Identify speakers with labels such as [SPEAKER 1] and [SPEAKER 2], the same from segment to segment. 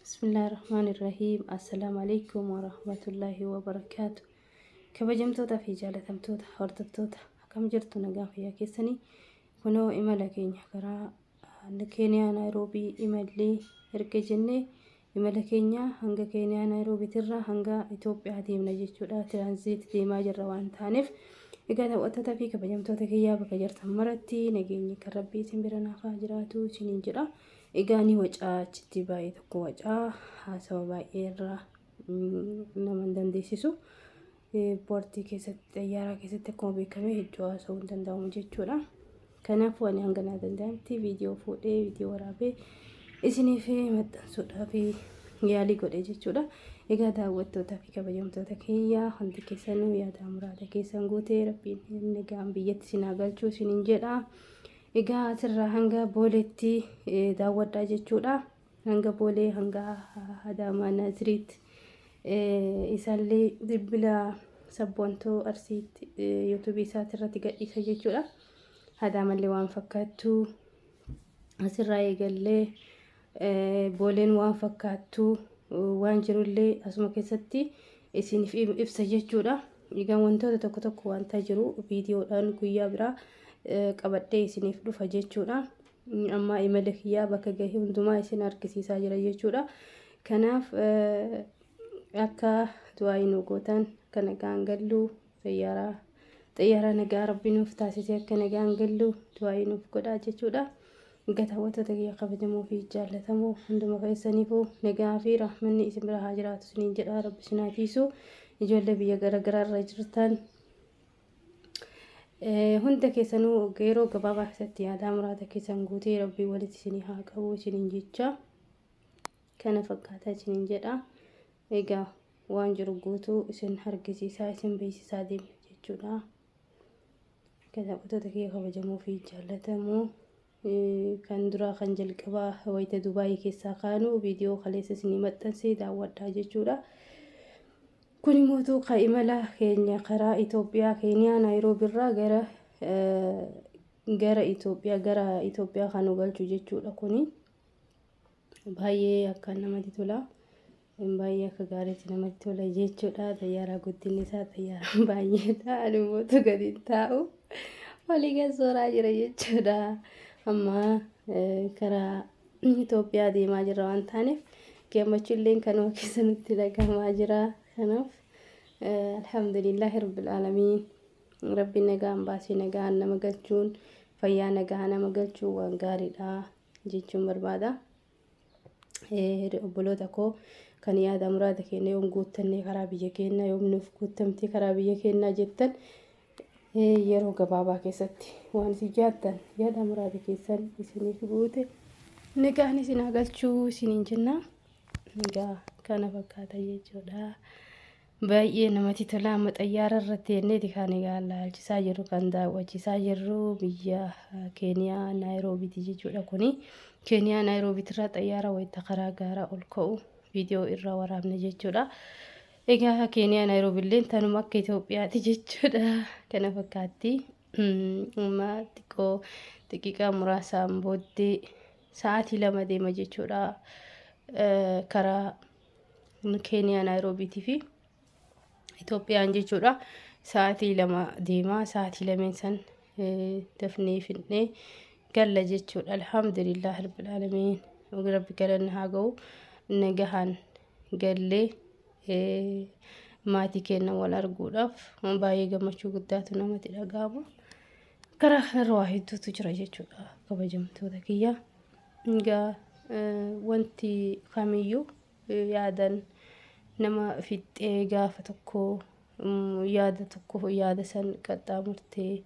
[SPEAKER 1] Bismillaahi Rahmaani Rahiim. Assalaamu Aleykum Warahmatullaahi Wabarakaatu. Kabajamtoota fi jaalatamtoota hordoftoota akkam jirtu nagaa fayyaa keessanii kunoo imala keenya karaa Keeniyaa Naayiroobii imallee erga jennee imala keenya hanga Keeniyaa Naayiroobiitirraa hanga Itoophiyaa deemna jechuudha. Tiraanziit deemaa jirra waan taaneef. Egaa daawwattoota fi kabajamtoota kiyyaa bakka jirtan maratti nageenyi kan rabbii isin bira naaf haa jiraatu isiniin jedha. Egaa ni wacaa achitti baay'ee tokko wacaa haasawa baay'ee irraa nama hin dandeessisu. Poortii keessatti xayyaaraa keessatti akkuma beekame hedduu haasa'uu hin danda'amu jechuudha. Kanaafuu ani hanga naa danda'amti viidiyoo fuudhee viidiyoo waraabee isiniif maxxansuudhaaf yaalii godhe jechuudha. Egaa daawwattootaa fi kabajamtoota kiyya hundi keessanuu yaada muraada keessan guutee rabbiin nagaan biyyatti isin haa galchuu isiniin jedha. Egaa asirraa hanga booleetti daawwadhaa jechuudha. Hanga boolee hanga Adaamaa Naaziriitti isaallee bilbila sabboontoo Arsiitti yuutuubii isaati irratti gadhiisa jechuudha. Adaamallee waan fakkaattu asirraa eegallee booleen waan fakkaattu waan jirullee asuma keessatti isiniif ibsa jechuudha. Egaa wantoota tokko tokko wanta jiru viidiyoodhaan guyyaa biraa qabadhee isiniif dhufa jechuudha. Amma imala kiyyaa bakka gahe hundumaa isin argisiisaa jira jechuudha. Kanaaf akka du'aayii nu gootan akka nagaan gallu xayyaaraa xayyaaraa nagaa rabbi nuuf taasisee akka nagaan gallu du'aayii nuuf godhaa jechuudha. Egaa daawwattoota kiyya kabajamoo fi jaallatamoo hunduma keessaniifuu nagaa fi rahmanni isin bira haa jiraatu isiniin jedha rabbi isin haa tiisu. Ijoollee biyya garaagaraa irra jirtan Hunda keessanuu yeroo gabaabaa keessatti yaadaa muraada keessan guutee rabbii walitti isinii haa qabu isiniin jecha kana fakkaataa isiniin jedha. Egaa waan jiru guutuu isin argisiisaa isin beeksisaa deemna jechuudha. Daawwattoota kiyya kabajamoo fi jaallatamoo kan duraa kan jalqabaa wayita Dubaayii keessaa kaanu viidiyoo kaleessa isinii maxxansee daawwadhaa jechuudha. Kun immoo kan imala keenya karaa Itoophiyaa Keeniyaa Naayiroobiirraa gara gara Itoophiyaa gara Itoophiyaa kan nu galchu jechuudha kuni. Baay'ee akka namatti tola. Baay'ee akka gaariitti namatti tola jechuudha. Xayyaara guddinni isaa xayyaara baay'eedha. Ani immoo gadi hin taa'u. Walii gad sooraa jira jechuudha. Amma karaa Itoophiyaa deemaa jirra waan taaneef gammachuu illee kanuma keessa nutti dhagahamaa jira. Kanaaf alhamdulillaahi rabbil aalamiin. Rabbi nagaan baasee nagaan nama galchuun fayyaa nagaa nama galchuun waan gaariidha jechuun barbaada. Obboloota koo kan yaada muraada keenya yoom guuttannee karaa biyya keenyaa yoom nuuf guuttamtee karaa biyya keenyaa jettan yeroo gabaabaa keessatti waan isin yaaddan yaada muraada keessan isiniif guute nagaan isin haa galchuu isiniin jenna. Egaa kana fakkaata jechuudha. Baay'ee namatti tola. Amma xayyaara irratti jenneeti kan egaa laalchisaa jirru kan daawwachiisaa jirru biyya Keeniyaa Naayiroobiiti jechuudha kuni. Keeniyaa Naayiroobiitirraa xayyaara wayita karaa gaaraa ol ka'u viidiyoo irraa waraabne jechuudha. Egaa Keeniyaa Naayiroobiillee tanuma akka Itoophiyaati jechuudha. Kana fakkaatti. Amma xiqqoo xiqiqaa muraasaan booddee sa'aatii 2 deema jechuudha. Karaa Keeniyaa Naayiroobiitii fi Itoophiyaan jechuudha. Sa'aatii 2 deema. Sa'aatii lameen san dafnee fidnee galla jechuudha. Alhamdulillah rabbil aalamiin. Rabbi galanni haa ga'u. Nagahaan gallee maatii keenya wal arguudhaaf baay'ee gammachuu guddaatu namatti dhaga'ama. Karaa kanarra waa hedduutu jira jechuudha kabajamtoota kiyya. Egaa wanti kamiyyuu yaadan nama fixxee gaafa tokko yaada tokko yaada san qaxxaamurtee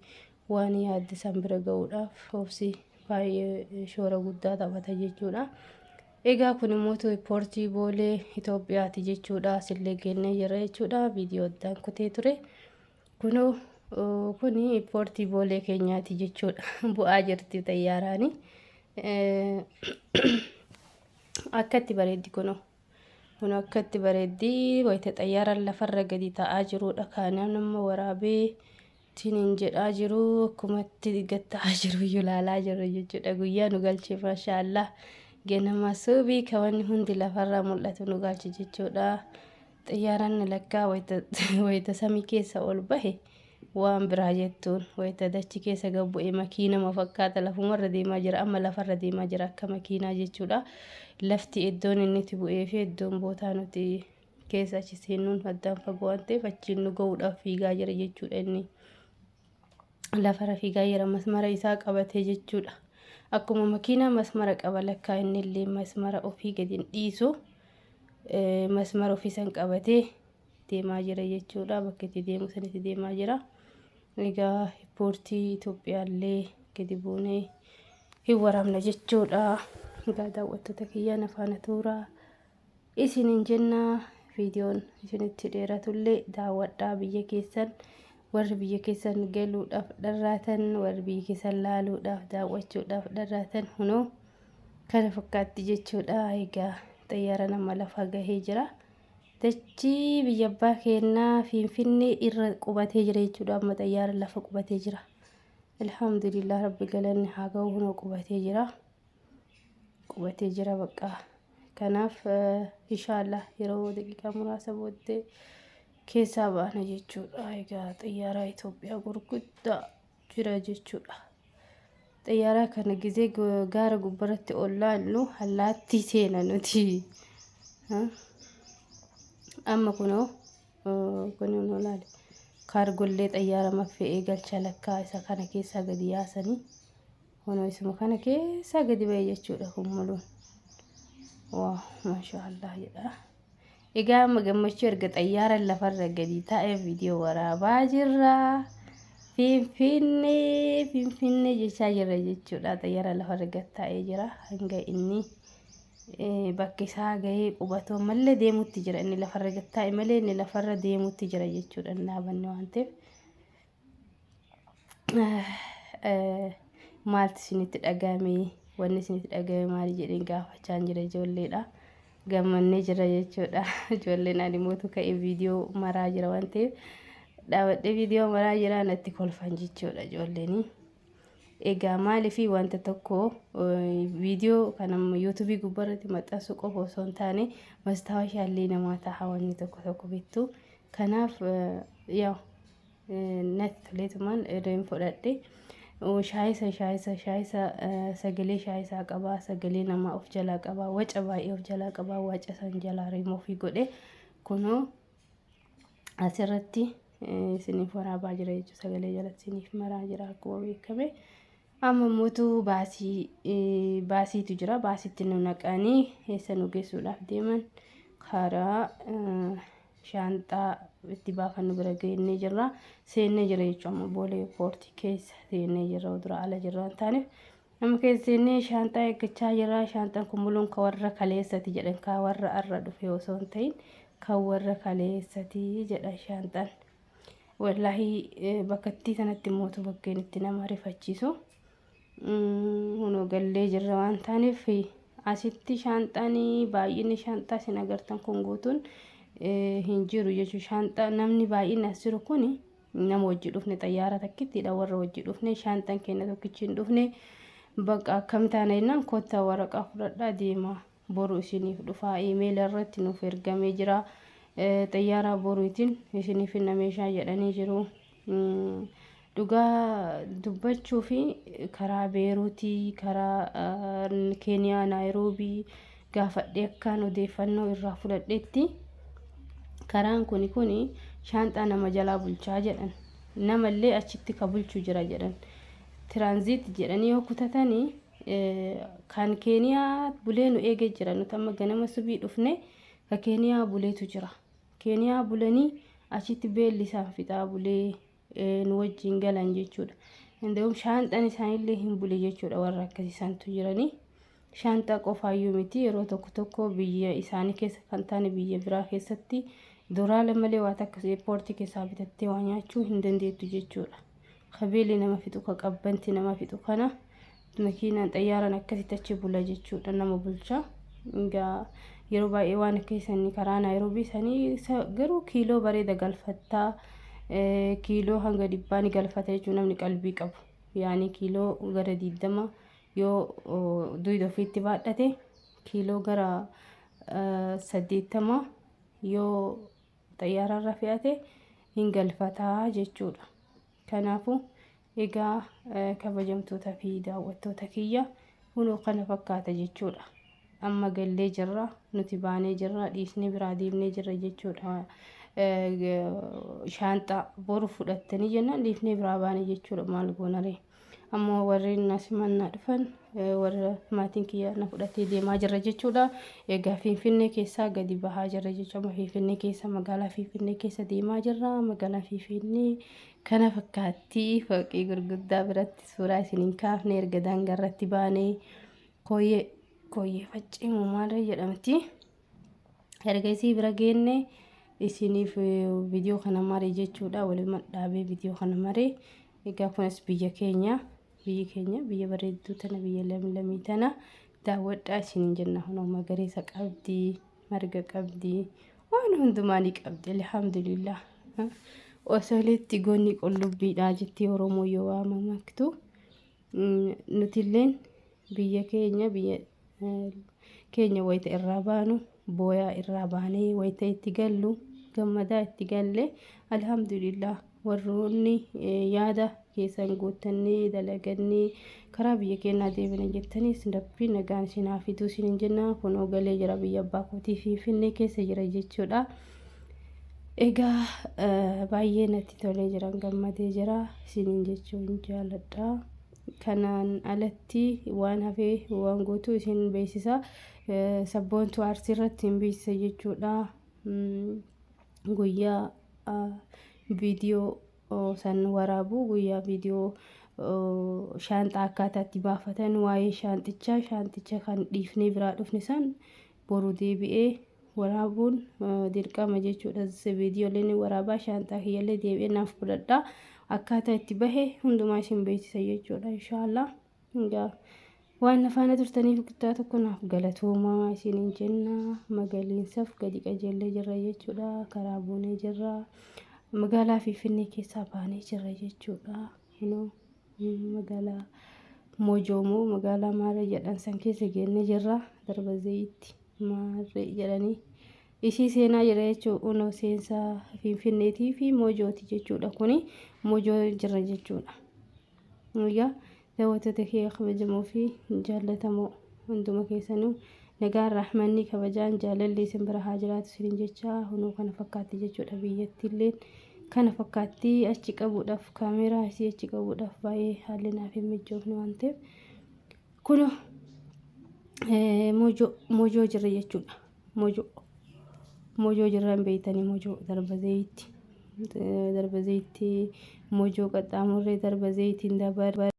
[SPEAKER 1] waan yaadde san bira ga'uudhaaf obsi baay'ee shoora guddaa taphata jechuudha. Egaa kun immoo poortii Boolee Itoophiyaati jechuudha. Asillee geennee jira jechuudha. Viidiyoo addaan kutee ture. Kunoo kuni poortii Boolee keenyaati jechuudha. Bu'aa jirti xayyaaraani. Akkatti bareeddi kunoo. Kun akkatti bareeddi wayita xayyaaraan lafarra gadi ta'aa jirudha. Kaanaan nama waraabee tiniin jedhaa jiru akkumatti gad ta'aa jiru iyyuu ilaalaa jirra jechuudha. Guyyaa nu galche maashaallah. Ganama suubii ka wanni hundi lafarraa mul'atu nu galche jechuudha. Xiyyaaraan lakkaa wayita samii keessa ol bahe waan biraa jettuun, wayita dachi keessa gad bu'e makiinama fakkaata, lafumarra deemaa jira. Amma lafarra deemaa jira akka makiinaa jechuudha. Lafti iddoon inni itti bu'ee fi iddoon bootaa nuti keessa achi seennuun addaan fagoo waan ta'eef, achiin nu ga'uudhaaf fiigaa jira jechuudha. Inni lafarra fiigaa jira masmara isaa qabatee jechuudha. Akkuma makiinaa masmara qaba lakkaa, inni illee masmara ofii gadi hin dhiisu, masmara ofii san qabatee deemaa jira jechuudha. Bakka itti deemu sanitti deemaa jira. Egaa poortii Itoophiyaallee gadi buunee hin waraabna jechuudha. Egaa daawwattoota kiyyaa, na faana tuuraa isiniin jenna. Viidiyoon isinitti dheeratullee daawwadhaa. Biyya keessan, warri biyya keessan galuudhaaf dharraatan, warri biyya keessan laaluudhaaf, daawwachuudhaaf dharraatan, hunoo kana fakkaatti jechuudha. Egaa xayyaara nama lafa gahee jira. Dachii biyya abbaa keenyaa Finfinnee irra qubatee jira jechuudha. Amma xayyaara lafa qubatee jira. Alhamdulillah, rabbi galanni haa ga'u. Hunoo qubatee jira. Qubatee jira bakka. Kanaaf inshaallah yeroo daqiiqaa muraasa booddee keessaa baana jechuudha. Egaa xayyaara Itoophiyaa gurguddaa jira jechuudha. Xayyaara kana gizee gaara gubbarratti ol laallu allaattii seena nuti. Amma kunoo kunoo laale, kaargollee xayyaara maffe'ee galcha lakkaa, isa kana keessaa gadi yaasanii, kunoo isuma kana keessaa gadi ba'e jechuudha kun muluun. Waa maashaallah jedha. Egaa amma gammachuu erga xayyaara lafarra gadi taa'ee viidiyoo waraabaa jirra. Finfinnee, Finfinnee jechaa jirra jechuudha. Xayyaara lafarra gad taa'ee jira. Hanga inni bakka isaa gahee qubatu ammallee deemutti jira. Inni lafarra gad taa'e malee inni lafarra deemutti jira jechuudha. Inni dhaabanne waan ta'eef. Maaltu isinitti dhagahame? Wanni isinitti dhagahame maali jedheen gaafachaa jira ijoolleedha. Gammannee jira jechuudha. Ijoolleen ani mootu ka'ee viidiyoo maraa jira waan ta'eef, dhaabadhee viidiyoo maraa jira, natti kolfan jechuudha ijoolleeni. Egaa maaliif wanta tokko viidiyoo kana yuutuubii gubbaarratti maxxansuu qofa osoo hin taane, mastaawashaallee namaa ta'a wanni tokko tokko bittu. Kanaaf yaa natti toleetumaan irreen fudhadhe. Shaayisa sagalee shaayisaa qabaa, sagalee namaa of jalaa qabaa, waca baay'ee of jalaa qabaa, waca san jalaa rimuufii godhe, kunoo asirratti isiniif waraabaa jira jechuudha. Sagalee jalatti isiniif maraa jira akkuma beekame. Amma immoo baasii baasiitu jira. Baasiitti nu naqanii eessa nu geessuudhaaf deeman? Karaa shaanxaa itti baafannu bira geennee jirra. Seennee jira jechuudha. Amma Boolee poortii keessa seennee jirra. Dura ala jirra waan taaneef. Amma keessa seennee shaanxaa eeggachaa jirra. Shaanxaan kun muluun ka warra kaleessati jedhan, ka warra arra dhufe osoo hin ta'in kan warra kaleessati jedhan shaanxaan. Wallaahi bakkattii sanatti mootu bakkeen itti nama rifachiisu. Kunoo gallee jirra waan taaneef, asitti shaanxaan baay'inni shaanxaa isin agartan kun guutuun hin jiru jechuudha. Shaanxaa namni baay'inni as jiru kun nama wajji dhufne, xayyaara takkittiidha warra wajji dhufne, shaanxaan keenya tokkichi hin dhufne. Bakka akkam taana jennaan, kottaa waraqaa fudhadhaa deemaa, boru isiniif dhufaa, iimeela irratti nuuf ergamee jira, xayyaara boruutiin isiniif hinna meeshaa jedhanii jiru. Dhugaa dubbachuu fi karaa Beeruutii, karaa Keeniyaa Naayiroobii gaafadhee akkaan odeeffannoo irraa fudhadhetti, karaan kuni shaanxaa nama jalaa bulchaa jedhan. Namallee achitti ka bulchu jira jedhan. Transit jedhanii yoo kutatanii, kan Keeniyaa bulee nu eegee jira. Nuti amma ganama subii dhufne, ka Keeniyaa buleetu jira. Keeniyaa bulanii achitti beelli isaan fixaa bulee nu wajjin galan jechuudha. Inda'uun shaanxaan isaanillee hin bule jechuudha, warra akkasiisantu jiranii. Shaanxaa qofaayyuu miti, yeroo tokko tokko biyya isaanii keessa kan taane biyya biraa keessatti doraala malee waa takka eerpoortii keessaa bitattee waa nyaachuu hin dandeettu jechuudha. Ka beelli nama fixu, ka qabbanti nama fixu kana makiinaan xayyaaraan akkasitti achi bula jechuudha, nama bulcha. Egaa yeroo baay'ee waan akka isanii karaa Naayiroobii sanii garuu kiiloo bareeda galfattaa, kiiloo hanga 100 ni galfata jechuudha namni qalbii qabu. Yaani kiiloo gara 20 yoo duyda ofiitti baadhate Kiiloo gara 80 yoo xayyaararra fe'ate hin galfataa jechuudha. Kanaafuu egaa kabajamtoota fi daawwattoota kiyya, kunoo kana fakkaata jechuudha. Amma gallee jirra, nuti baanee jirra, dhiisnee biraa deemnee jirra jechuudha. Shaanxaa boru fudhattanii jennaan dhiifnee biraa baane jechuudha, maal goonaree. Ammoo warreen na simannaa dhufan, warra maatiin kiyya na fudhatee deemaa jirra jechuudha. Egaa Finfinnee keessaa gadi bahaa jirra jechuudha. Amma Finfinnee keessa, magaalaa Finfinnee keessa deemaa jirra. Magaalaa Finfinnee kana fakkaatti. Fooqii gurguddaa biratti suuraa isin hin kaafne. Erga daangaa irratti baanee kooyyee kooyyee faccee maalirra jedhamti. Erga isii bira geenne isiniif viidiyoo kana mare jechuudha. Waliin dhaabee viidiyoo kana mare. Egaa kunis biyya keenya, biyyi keenya biyya bareedduu tana, biyya lamlamii tana daawwadhaa isiniin jenna. Kunoo magariisa qabdi, marga qabdi, waan hundumaa ni qabdi, alhamdulillah. Osolitti goonni qullubbiidha jettee Oromoo yoo waamamaktu, nutilleen biyya keenya, biyya keenya wayita irraa baanu booyaa irraa baanee, wayita itti gallu gammadaa itti galle, alhamdulillah. Warroonni yaada keessan guuttannee dalagannee karaa biyya keenyaa deebina jettaniis Rabbiin nagaan isin haa fiduu isin jenna. Kunoo galee jira, biyya abbaa kootii Finfinnee keessa jira jechuudha. Egaa baay'ee natti tolee jiran, gammadee jira isiniin jechuun jaaladha. Kanaan alatti waan hafee waan guutuu isin beeksisa. Sabboontuu Arsii irratti hin beeksisa jechuudha. Guyyaa viidiyoo san waraabu, guyyaa viidiyoo shaanxaa akkaataa itti baafatan, waa'ee shaanxichaa, shaanxicha kan dhiifnee biraa dhufne san boru deebi'ee waraabuun dirqama jechuudha. Viidiyooleen waraabaa shaanxaa kiyyallee deebi'ee naaf fudhadha. Akkaataa itti bahe hundumaa isin beeksisa jechuudha, inshaallah. Egaa waan na faana turtaniif guddaa tokko naaf galatoomaa isiniin jenna. Magaliinsaaf gadi qajeellee jirra jechuudha. Karaa buunee jirra. Magaalaa Finfinnee keessaa baanee jirra jechuudha. Kunoo magaalaa Mojoomoo, magaalaa Maarree jedhan san keessa geennee jirra. Darba Zayitti Maarree jedhanii isii seenaa jira jechuudha. Kunoo seensa Finfinneetii fi Mojooti jechuudha. Kuni Mojoo jira jechuudha. Egaa daawwattoota kiyya kabajamoo fi jaallatamoo, hunduma keessanuu nagaan, rahmanni, kabajaan, jaalalli isin bira haa jiraatu isiniin jecha. Hunuu kana fakkaatti jechuudha. Biyyattiilleen kana fakkaatti. Achi qabuudhaaf, kaameeraa isii achi qabuudhaaf baay'ee haalli naaf hin mijoofne waan ta'eef, kunoo Mojoo, Mojoo jirra jechuudha. Mojoo, Mojoo jirra hin beektanii? Mojoo Darba Zayitti, Darba Zayitti, Mojoo qaxxaamurree Darba Zayitiin dabar.